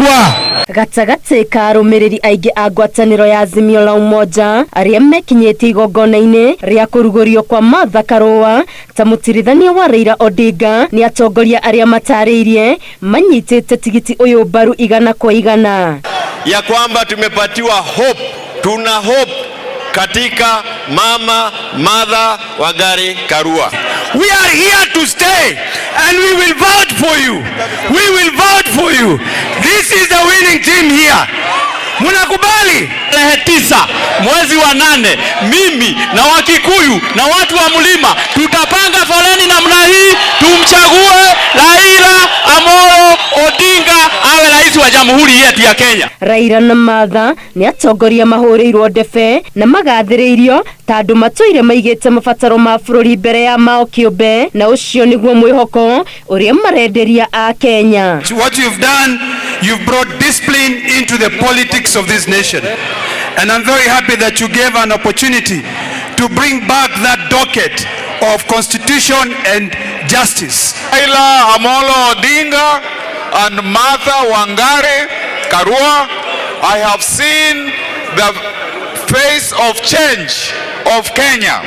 Karua. Gatagatĩ ka arũmĩrĩri aingĩ a ngwatanĩro ya Azimio la Umoja arĩa mekinyĩtie igongona-inĩ rĩa kũrugũrio kwa Martha Karua ta mũtirithania wa Raila Odinga nĩ atongoria arĩa matarĩirie manyitĩte tigiti ũyũ mbaru 100%. Ya kwamba tumepatiwa hope, tuna hope katika Mama Martha Wangari Karua. We are here to stay and we will vote for you. We will vote for you. This is the winning team here. Munakubali? Tarehe 9 mwezi wa 8, mimi na Wakikuyu na watu wa mlima tutapanga foleni namna hii, tumchague Raila Amolo Odinga awe rais wa jamhuri yetu ya Kenya. Raila na Martha nĩ atongoria mahũrĩirwo ndebe na magathĩrĩirio ta andũ matũire maigĩte mabataro ma bũrũri mbere ya mao kĩũmbe, na ũcio nĩguo mwĩhoko ũrĩa marenderia a Kenya. What you've done, you've brought discipline into the politics of this nation. And I'm very happy that you gave an opportunity to bring back that docket of constitution and justice. Raila Amolo Odinga and Martha Wangari Karua, I have seen the face of change of Kenya.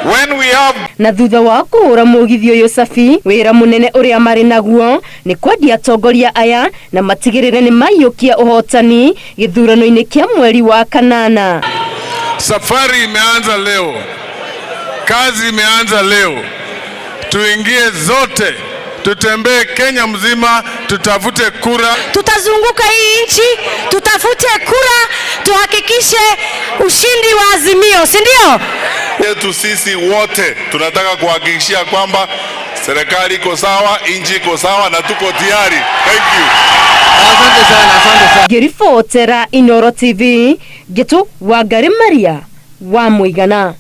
When we have Na thutha wa kũhũra mũgithi ũyũ cabi, wĩra mũnene ũrĩa marĩ naguo nĩ kwendia atongoria aya na matigĩrĩre nĩ maiyũkia ũhotani gĩthurano-inĩ kĩa mweri wa kanana. Safari imeanza leo, kazi imeanza leo. Tuingie zote, tutembee Kenya mzima, tutafute kura. Tutazunguka hii nchi, tutafute kura, tuhakikishe ushindi wa Azimio, si ndio? Yetu sisi wote tunataka kuhakikishia kwamba serikali iko sawa, nchi iko sawa na tuko tayari. Thank you. Asante sana, asante sana. Ngĩribotera Inoro TV, Ngĩtũ Wangari Maria wa Mũigana.